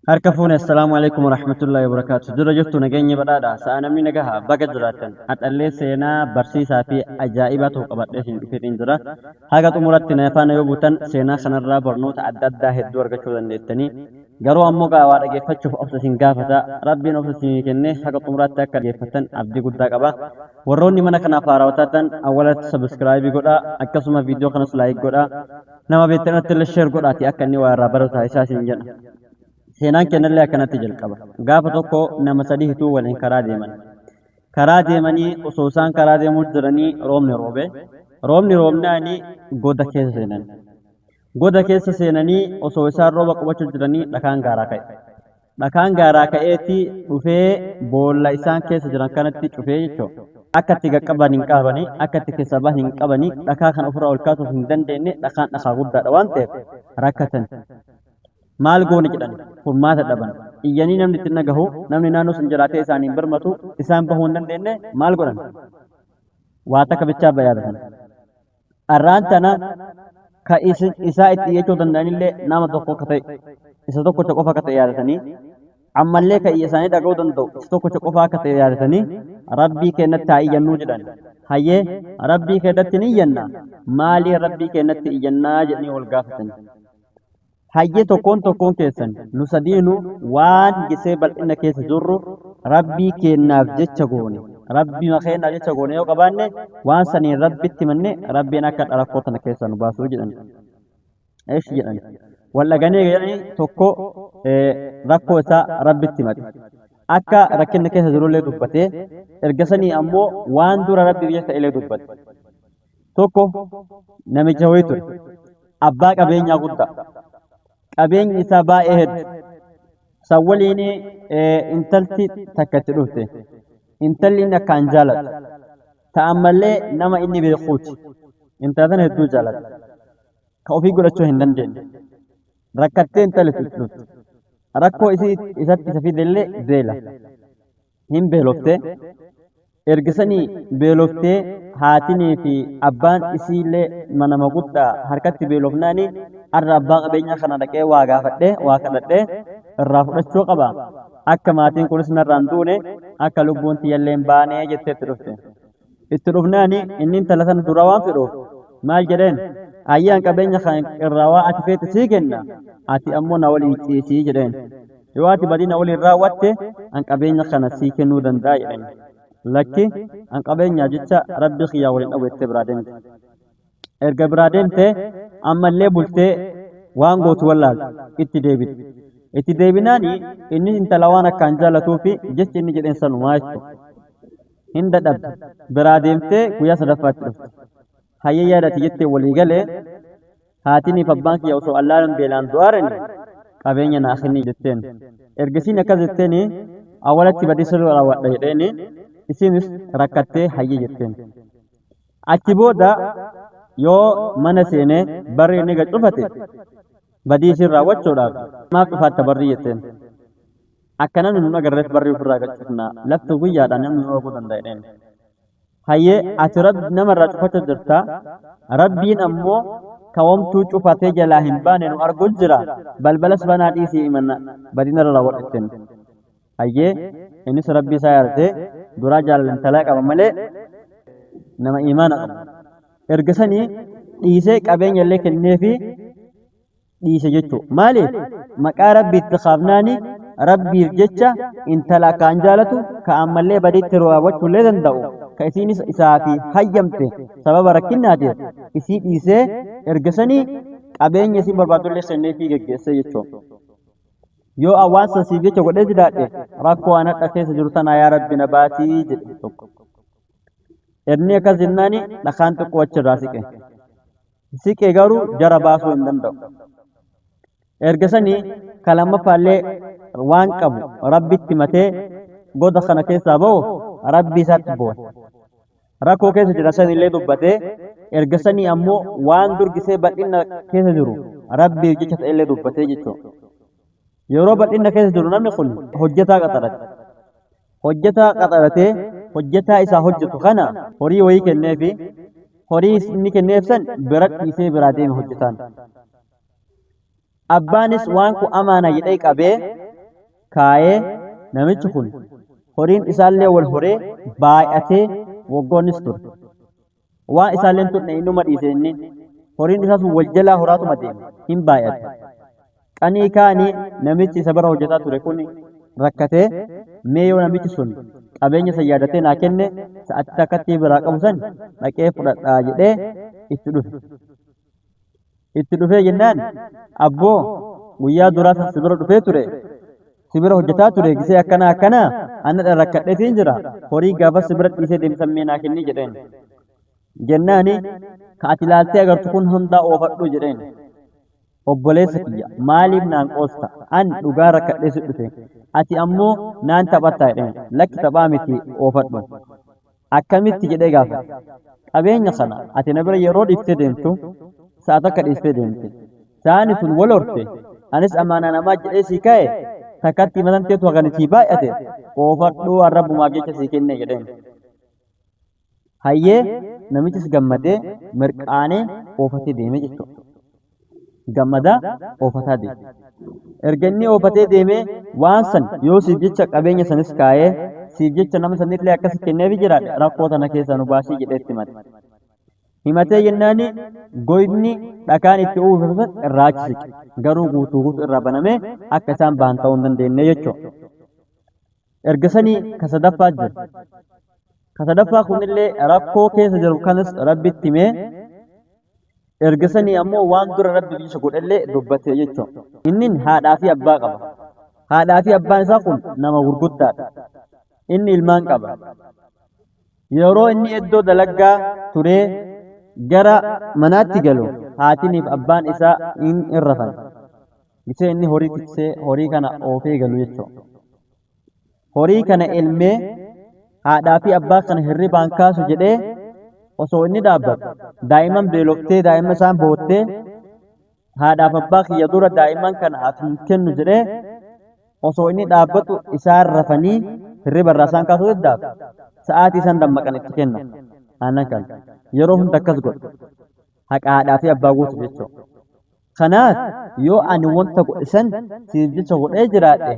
Harka fuune, assalaamu alaikum warahmatullahi wabarakaatu. Dura jirtu nageenya badhaadha. Sa'a namni nagaha baga jiraattan. Hadhallee seenaa barsiisaa fi ajaa'ibaa tokko qabadhee isin dhufeetiin jira. Haga xumuratti na faana yoo buutan seenaa kanarraa barnoota adda addaa hedduu argachuu dandeettanii. Garuu ammoo gaa waa dhageeffachuuf obsa isin gaafata. Rabbiin obsa isinii kennee haga xumuraatti akka dhageeffattan abdii guddaa qaba. Warroonni mana kanaaf haarawaa taatan awwalatti subscribe godhaa, akkasuma viidiyoo kanas like godhaa. Nama beektan irratti illee share godhaati akka inni waa irraa baratu taasisaa isin jedha. Seenaan kennallee akkanatti jalqaba. Gaafa tokko nama sadiitu waliin karaa deeman. Karaa deemanii osoo isaan karaa deemuu jiranii roobni roobe. Roobni roobnaani goda keessa seenan. Goda keessa seenanii osoo isaan rooba qubachuu jiranii dhakaan gaaraa ka'e. Dhakaan gaaraa ka'eeti dhufee boolla isaan keessa jiran kanatti cufee jechuudha. Akka itti qaqqaban hin qabanii, akka itti keessaa bahan hin qabanii, dhakaa kana ofirraa ol kaasuuf hin dandeenye, dhakaan dhakaa guddaadha waan ta'eef rakkatan. Maal goone jedhan, furmaata dhaban. Iyyanii namni itti nagahu, namni naannoo sun jiraatee isaaniin birmatu, isaan bahuu hin dandeenye. Maal godhan? Waa takka bichaa bayaadatan. Arraan tana ka isaa itti iyyachuu danda'anillee nama tokko akka ta'e, isa tokkocha qofa akka ta'e yaadatanii, ammallee ka iyya isaanii dhaga'uu danda'u isa tokkocha qofa akka ta'e yaadatanii, Rabbii keenyatti haa iyyannuu jedhan. Hayyee, Rabbii keenyatti ni iyyanna, maalii Rabbii keenyatti iyyannaa jedhanii wal gaafatan. Hayyee, tokkoon tokkoon keessan nu sadiinu waan gisee bal'ina keessa jirru Rabbii keenyaaf jecha goone, Rabbii keenyaaf jecha goone yoo qabaanne, waan saniin Rabbitti manne, Rabbiin akka rakkoo tana keessa nu baasuu jedhan. Eeshi jedhan. Wal dhaganii jedhanii tokko rakkoo isaa Rabbitti himate. Akka rakkinna keessa jirullee dubbatee, erga sanii ammoo waan dura Rabbiif jecha ta'ellee dubbate. Tokko namicha wayii ture. Abbaa qabeenyaa guddaa. Qabeenyi isaa baay'ee hedduu. San waliin intalti takka itti dhufte. Intalli inni akkaan jaalatu. Ta ammallee nama inni beekuuti. Intala tana hedduu jaalata. Ka ofii godhachuu hin dandeenye. Rakkattee intalli itti dhufte. Rakkoo isii isatti isa fidellee beela. Hin beelofte. Ergisanii beeloftee, haatinii fi abbaan isiillee manama guddaa harkatti beelofnaani, arra abbaa qabeenyaa kana dhaqee waa gaafadhee, waa kadhadhee irraa fudhachuu qaba. Akka maatiin kunis narraan duune, akka lubbuun tiyyallee hin baanee jettee itti dhufte. Itti dhufnaani inni intala sana dura waan fedhuuf maal jedheen? Ayyaan qabeenya kan irraa waa ati feete sii kenna, ati ammoo na waliin ciisii jedheen. Yoo ati badii na waliin raawwatte an qabeenya kana sii kennuu danda'a jedheen. Lakki, an qabeenyaa jecha Rabbii kiyyaa waliin dhabu jettee biraa deemte. Erga biraa deemte ammallee bultee waan gootu wallaalte itti deebite. Itti deebinaani inni intala waan akkaan jaalatuu fi jechi inni jedheen sanumaa jechuudha. Hin dadhabde. Biraa deemtee guyyaa sadaffaatti dhufte. Hayyee, yaadati jettee walii galee, haatiniif abbaan kiyya osoo allaalan beelaan du'aarani qabeenya naa kenni jetteen. Ergasiin akkas jetteeni, awwalatti badii sirra raawwadha jedheeni, isinis rakkattee hayyee jetteen. Achi booda yoo mana seenee barri inni gad cufate badii isiin raawwachuudhaaf, maaf cufaatta barrii jetteen. Akka namni nun agarreef barrii ofirraa gad cufna, lafti guyyaadhaan namni nu arguu danda'a jedheen. Hayyee, ati Rabbi namarraa cufachuu jirta, Rabbiin ammoo kawamtuu cufatee jalaa hin baane nu argu jira, balbalas banaa dhiisii imanna badii narra raawwadhu jetteen. Hayyee, innis Rabbii isaa yaadatee, duraa jaalala intalaa qaba malee nama imaana qabu. Erga sanii dhiisee qabeenya illee kenneefi dhiise jechuudha. Maaliif? Maqaa Rabbiitti kaafnaani Rabbiif jecha intala akkaan jaalatu, ka ammallee badiitti raawwachuu illee danda'u, ka isiinis isaa fi hayyamte, sababa rakkinnaatiif isii dhiisee, erga sanii qabeenya isiin barbaadullee kenneefii geggeessee jechuudha. Yoo waan san siif jecha godhee jiraadhe, rakkoo an hadha keessa jiru tanaa yaa Rabbi na baasii jedhe tokko. Inni akkas jennaani dhakaan xiqqoo achirraa siqe. Siqe garuu jara baasuu hin danda'u. Erga sanii ka lammaffaallee waan qabu Rabbitti matee goda kana keessaa ba'u Rabbi isaatti bu'e. Rakkoo keessa jira sanillee dubbatee, erga sanii ammoo waan durgisee bal'ina keessa jiru Rabbiif jecha ta'ellee dubbatee jechuudha. Yeroo bal'ina keessa jiru namni kun hojjetaa qaxarate. Hojjetaa qaxaratee hojjetaa isaa hojjetu kana horii wayii kenneefi, horii inni kenneef san bira dhiisee biraa deeme hojjetaan. Abbaanis waan kun amaana jedhee qabee kaayee namichi kun horiin isaallee wal horee baay'atee waggoonnis ture. Waan isaalleen turne innuma dhiise inni horiin isaa sun wal jalaa horaatuma deeme hin baay'ate. Qanii kaanii namichi isa bira hojjetaa ture kun rakkatee mee yoo namichi sun qabeenya san yaadatee naa kenne sa'atti takkatti biraa qabu san dhaqee fudhadhaa jedhee itti dhufe. Itti dhufee jennaan abboo guyyaa duraa san si bira dhufee ture si bira hojjetaa ture gisee akkanaa akkanaa anna rakkadheetiin jira horii gaafa si bira dhiisee deemsan mee naa kenni jedheen. Jennaani ka ati ilaaltee agartu kun hundaa oofadhu jedheen. Obboleessa kiyya maaliif naan qoosta an dhugaa rakkadhee si dhufe ati ammoo naan taphattaa jedheen lakki taphaa miti oofadhu. Akkamitti jedhee gaafate. Qabeenya kana ati na bira yeroo dhiiftee deemtu sa'a takka dhiiftee deemte. Sa'ani sun wal horte anis amaanaa namaa jedhee sii kaa'e takkatti matan teetu hagani sii baay'ate oofadhuu arrabbumaaf jecha sii kenne jedheen. Hayyee namichis gammadee mirqaanee oofatee deeme jechuudha. Gammadaa oofataa deeme. Erga inni oofatee deemee waan san yoo siif jecha qabeenya sanis kaa'ee siif jecha nama sanillee akkas kenneefi jiraadhe rakkoo tana keessaa nu baasii jedhee itti himate. Himatee jennaani goyni dhakaan itti uwwifame sun irraa achi siqe. Garuu guutuu guutuu irraa banamee akka isaan bahan ta'uu hin dandeenye jechuudha. Erga sanii ka sadaffaa jira. Ka sadaffaa kunillee rakkoo keessa jiru kanas Rabbitti himee erga sanii ammoo waan dura Rabbi isa godhellee dubbatee jechuudha. Inni haadhaa fi abbaa qaba. Haadhaa fi abbaan isaa kun nama gurguddaadha. Inni ilmaan qaba. Yeroo inni iddoo dalaggaa turee gara manaatti galu haatiniif abbaan isaa hin rafan. Gisee inni horii tiksee horii kana oofee galu jechuudha. Horii kana elmee haadhaa fi abbaa kana hirribaan kaasu jedhee osoo inni dhaabbatu daa'imman beeloftee daa'ima isaan boottee haadhaaf abbaa kiyya dura daa'imman kana ati hin kennu jedhee osoo inni dhaabbatu isaan rafanii hirriba irraa isaan kaasuu daddaaf sa'aatii isaan dammaqan itti kenna. Aannan kana yeroo hunda akkas godha. Haqa haadhaa fi abbaa guutu jechuudha. Kanaaf yoo ani wanta godhe san siif jecha godhee jiraadhe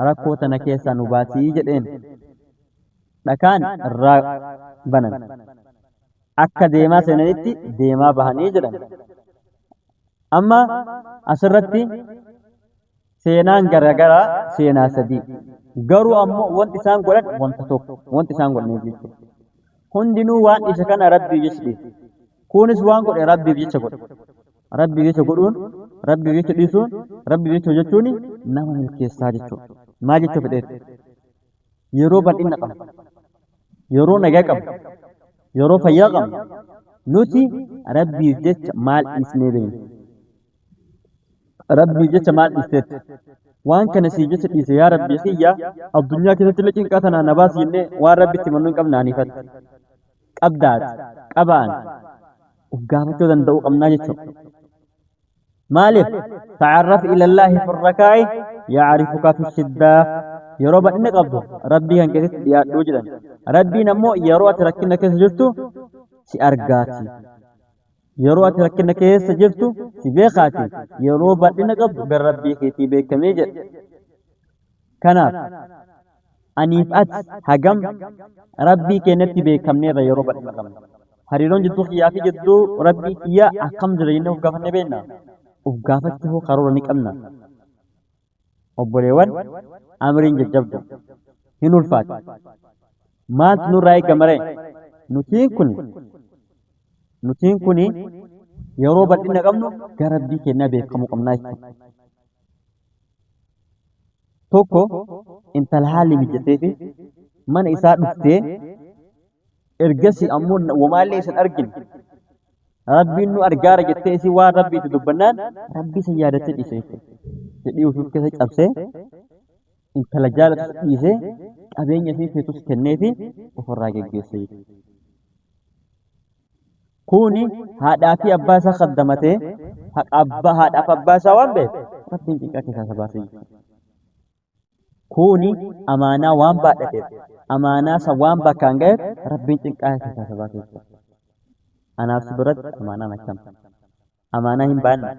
rakkoo tana keessaa nu baasii jedheen. Dhakaan irraa banan. Akka deemaa seenanitti deemaa bahanii jedhan. Amma asirratti seenaan garaagaraa seenaa sadii. Garuu ammoo wanti isaan godhan wanta tokko wanti isaan godhaniif jechuudha. Hundinuu waan isa kana Rabbiif jecha dhiise. Kunis waan godhe Rabbiif jecha godhe. Rabbiif jecha godhuun, Rabbiif jecha dhiisuun, Rabbiif jecha hojjechuun nama milkeessaa jechuudha. Maal jechuu fedheetti? Yeroo bal'ina qabna. Yeroo nagaa qabna. Yeroo fayyaa qabna. Nuti Rabbiif jecha maal dhiisnee beekna? Rabbiif jecha maal dhiisteetti? Waan kana siif jecha dhiise yaa Rabbii kiyya addunyaa keessatti illee cinqaa tanaa na baasi jennee waan Rabbitti himannu hin qabne aniifatti. Qabdaati. Qabaan. Of gaafachuu danda'uu qabnaa jechuudha. Maaliif? Ta'arraf ilallaahi fi rakaa'i yaa'rifuka fi shiddaa. Yeroo bal'ina qabdu Rabbii kan keessatti dhiyaadhuu jedhan. Rabbiin ammoo yeroo ati rakkina keessa jirtu si argaati. Yeroo ati rakkina keessa jirtu si beekaati. Yeroo bal'ina qabdu gara Rabbii keetii beekamee jedha. Kanaaf aniif ati hagam Rabbii keenyatti beekamneerra yeroo bal'ina qabna. Hariiroon jidduu kiyyaa fi jidduu Rabbii kiyyaa akkam jira jennee of gaafannee beekna. Of gaafachuu hoo karoora ni qabna. Obboleewwan amriin jajjabdu hin ulfaati. Maaltu nurraa eegama ree? Nutiin kun yeroo bal'ina qabnu gara Rabbii keenyaa beekamuu qabnaa jechuudha. Tokko intala haalli mijatee fi mana isaa dhuftee ergasii ammoo wamaallee isin argine Rabbiin nu argaara jettee isin waan Rabbii itti dubbannaan Rabbii san yaadattee dhiise jechuudha. Fedhii ofii of keessa cabsee intala jaalatus dhiisee qabeenya isii feetus kenneefi ofirraa geggeesse jechuudha. Kuni haadhaa fi abbaa isaa kaddamatee haqa abbaa haadhaaf abbaa isaa waan beeku Rabbiin cinqaa keessaa isa baasee jechuudha. Kuni amaanaa waan baadhateef amaanaa san waan bakkaan ga'eef Rabbiin cinqaa keessaa isa baasee jechuudha. Anaaf si biratti amaanaan akkam? Amaanaa hin baanne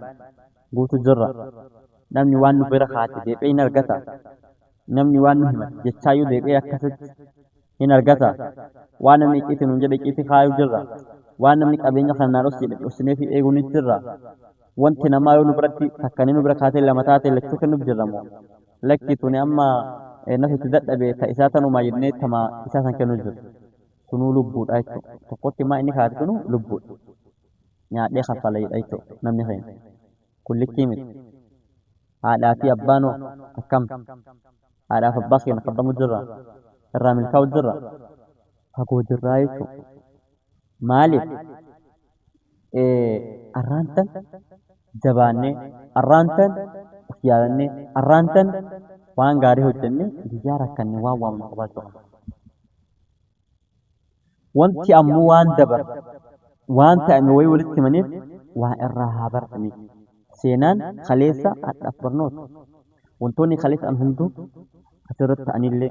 guutu jirra. Namni waan nu bira kaate deebi'ee hin argata. Namni waan nu himate jechaayyuu deebi'ee akkasitti hin argata. Waan namni icciitii nuun jedhe icciitii kaayuu jirra. Waan namni qabeenya kana naa dhossi jedhe dhossinee fi eeguu ni jirra. Wanti namaa yoo nu biratti takkanii nu bira kaatee lama taate lachuu kennuuf jirra moo? Lakki tuni amma natu itti dadhabe ta isaa tanumaa jennee tama isaa san kennuu jirra. Sunuu lubbuudha jechuudha. Tokkotti maa inni kaate sunuu lubbuudha. Nyaadhee kaffala jedha jechuudha namni keenya. Kun likkii miti. Haadhaa fi abbaan hoo akkam? Haadhaaf abbaa keenya kabbamu jirra. Irraa milkaa'u jirra. Fagoo jirraa jechuudha. Maaliif? Arraan tan jabaannee, arraan tan of yaadannee, arraan tan waan gaarii hojjennee guyyaa rakkanne waan waamnu qabaachuu qabna. Wanti ammoo waan dabarre, waan ta'ame wayii walitti himaniif waa irraa haa barataniif. Seenaan kaleessa hadhaaf barnoota. Wantoonni kaleessa ta'an hunduu asirratti ta'anillee,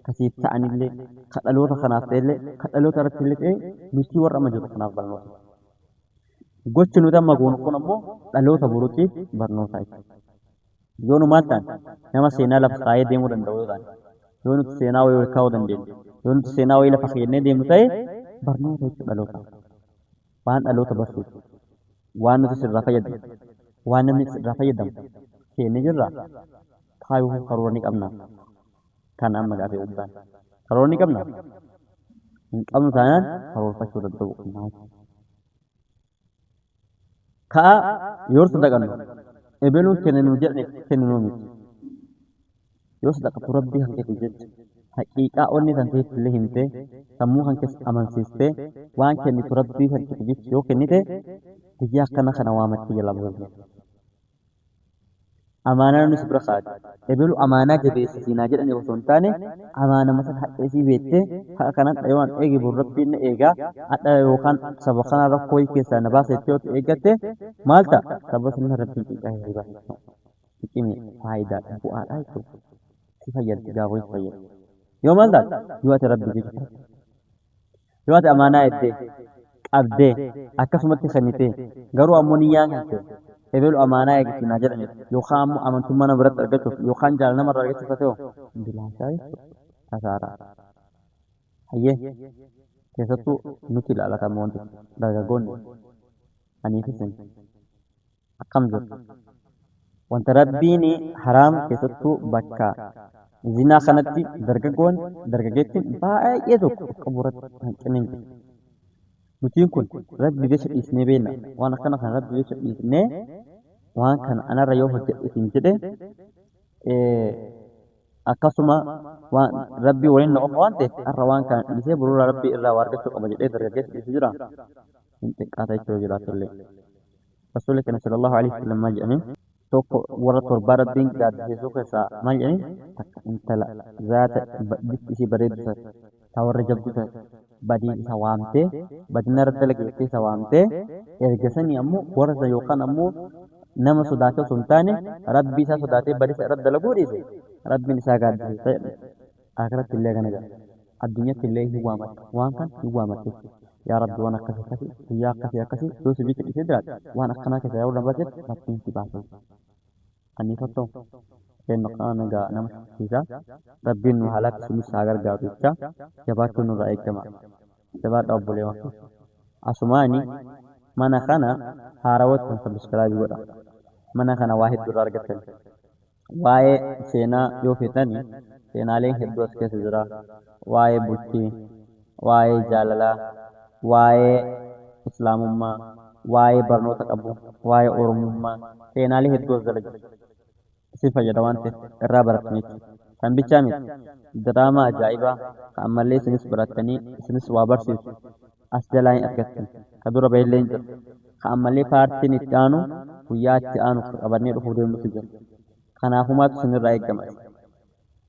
kasiif ta'anillee, ka dhaloota kanaaf ta'ellee, ka dhaloota irratti illee ta'e nuti warra amma jiru kanaaf barnoota. Gochi nuti amma goonu kun ammoo dhaloota boruutiif barnoota jechuudha. Yoo nu maal taane nama seenaa lafa kaayee deemuu danda'u yoo taane, yoo nuti seenaa wayii ol kaa'uu dandeenye, yoo nuti seenaa wayii lafa keennee deemnu ta'e barnoota jechuudha dhalootaaf. Waan dhaloota barsiisu, waan nuti sirraa fayyadamu, waan namni sirraa fayyadamu keennee jirra. Kaayuu karoora ni qabna. Kana amma gaafii guddaan. Karoora ni qabna? Hin qabnu taanaan karoorfachuu danda'uu qabna. Ka'a yoo sadaqannu ebeluun kenna nuu jedhaniif kenninuu miti. Yoo sadaqatu Rabbii kan keetiif jecha haqiiqaa onnee tan keessa illee himtee sammuu kan keessa amansiistee waan kennitu Rabbii kan keetiif jecha yoo kennite guyyaa akkana kana waamattee jalaa bahuu. Amaanaa namni si bira kaa'ate. Ebelu amaanaa jabeessa siin haa jedhaniif osoo hin taane amaanama sana haqa isii beektee haqa kanan yoo an eege boru Rabbiin na eegaa hadha yookaan saba kanaa rakkoo wayii keessaa na baasa jettee yoo eeggatte maal ta'a saba sana Rabbiin cinqaa si baasa. Cimi faayidaadha bu'aadha jechuudha. Si fayyaddi gaafa wayii si fayyaddi. Yoo maal taate yoo ati Rabbi jecha Yoo ati amaanaa eddee, qabdee, akkasumatti kennitee, garuu ammoo niyyaan kan kee ebelu amaanaa eegi siin haa jedhaniif yookaan ammoo amantummaa nama biratti argachuuf yookaan jaalala namarraa argachuuf ta'e hoo bilaashaa jechuudha. Kasaaraa. Hayyee keessattuu nuti ilaala kan wanti dargaggoonni anii fi isin akkam jiru. Wanta Rabbiin haraam keessattuu bakka zinaa kanatti dargaggoon dargaggeettiin baay'ee tokko of qabu irratti hanqinni hin jiru. Nutiin kun Rabbi jecha dhiisnee beekna. Waan akkana kana Rabbi jecha dhiisnee waan kana anarra yoo hojjedhe isin jedhe akkasuma waan Rabbii waliin na qofa waan ta'eef har'a waan kana dhiisee borurraa Rabbii irraa waa argachuu qaba jedhee dargaggeessi dhiisu jira. Hin xiqqaata jechuudha jiraatullee. Rasuulli keenya sallallahu alaihi wasallam maal jedhanii? Tokko warra torbaa Rabbiin gaaddiseessuu keessaa maal jedhanii? Takka intala zaata bifti isii bareeddu taate, ta warra jabdu taate, badii isa waamtee, badina irra dalageessee isa waamtee, erga sanii ammoo warra san yookaan ammoo nama sodaatee osoo hin taane Rabbii isaa sodaatee badii isa irra dalaguu dhiise Rabbiin isaa gaaddiseessa jedhan. Aakiratti illee kana jedha. Addunyatti illee hin waamatta. Waan kan hin waamatte. Yaa Rabbi waan akkasii akkasii guyyaa akkasii akkasii yoo si jecha dhiisee jiraate waan akkanaa keessa yeroo dabarsetti Rabbiin si baasa. Anniifattoo kennu kana nagaa nama shakkisiisa. Rabbiin nu haa laaffisu nus haa gargaaru jecha jabaachuun nurraa eegama. Jabaadhaa obboleewwan koo. Asumaani mana kana haarawattan subscribe godha. Mana kana waa hedduu irraa argattan. Waa'ee seenaa yoo feetani seenaaleen hedduu as keessa jira. Waa'ee bultii, waa'ee jaalalaa, waa'ee islaamummaa, waa'ee barnoota qabu, waa'ee oromummaa seenaalee hedduu as jala jira. Isin fayyada waan ta'eef irraa barattan jechuudha. Kan bichaa miti. Diraamaa ajaa'ibaa kan ammallee isinis barattanii isinis waa barsiisu as jalaa hin argattan. Ka dura bahillee hin jira. Ka ammallee paartiin itti aanu guyyaa itti aanu ka qabannee dhufuu deemnutu jira. Kanaafumaatu isinirraa eegama.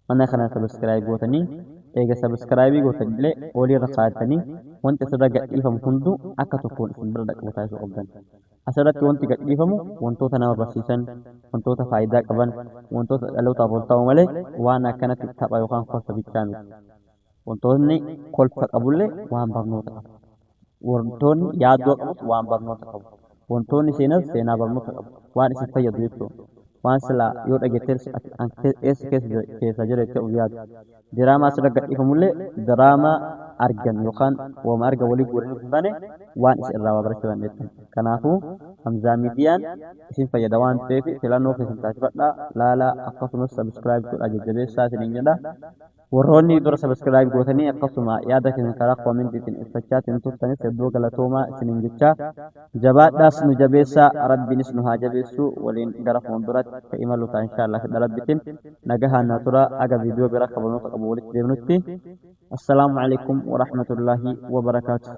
Mana kana sabiskiraayib gootanii eega sabiskiraayibii gootanillee olii irra kaa'attanii wanti asirra gadhiifamu hunduu akka tokkoon isin bira dhaqqabu taasisuu qabdan. Asirratti wanti gadhiifamu wantoota nama barsiisan, wantoota faayidaa qaban, wantoota dhalootaaf ol ta'u malee waan akkanatti tapha yookaan kolfa bichaa miti. Wantoonni kolfa qabullee waan barnoota qabu. Wantoonni yaaddoo qabus waan barnoota qabu. Wantoonni seenas seenaa barnoota qabu. Waan isin fayyadu jechuudha. Waan silaa yoo dhageettees ati an eessa keessa jira jettee of yaadu. Diraamaa asirra gadhiifamullee diraamaa argan yookaan wama argan walii guuranii hin taane waan isin irraa waa barachuu dandeettan. Kanaafuu Hamzaa Miidiyaan isin fayyada waan ta'eef filannoo keessan taasifadhaa, laalaa, akkasumas subscribe godhaa jajjabeessaa isiniin jedha. Warroonni dura subscribe gootanii akkasuma yaada keessan karaa koomentiitiin ibsachaatiin turtanis hedduu galatoomaa isiniin jechaa, jabaadhaas nu jabeessaa, Rabbiinis nu haa jabeessu, waliin gara fuulduraatti ka imalu ta'a inshaallah fedha Rabbitiin. Nagahaan naa tura aga viidiyoo biraa ka barnoota qabu walitti deemnutti. Assalaamu alaikum warahmatullaahi wabarakaatu.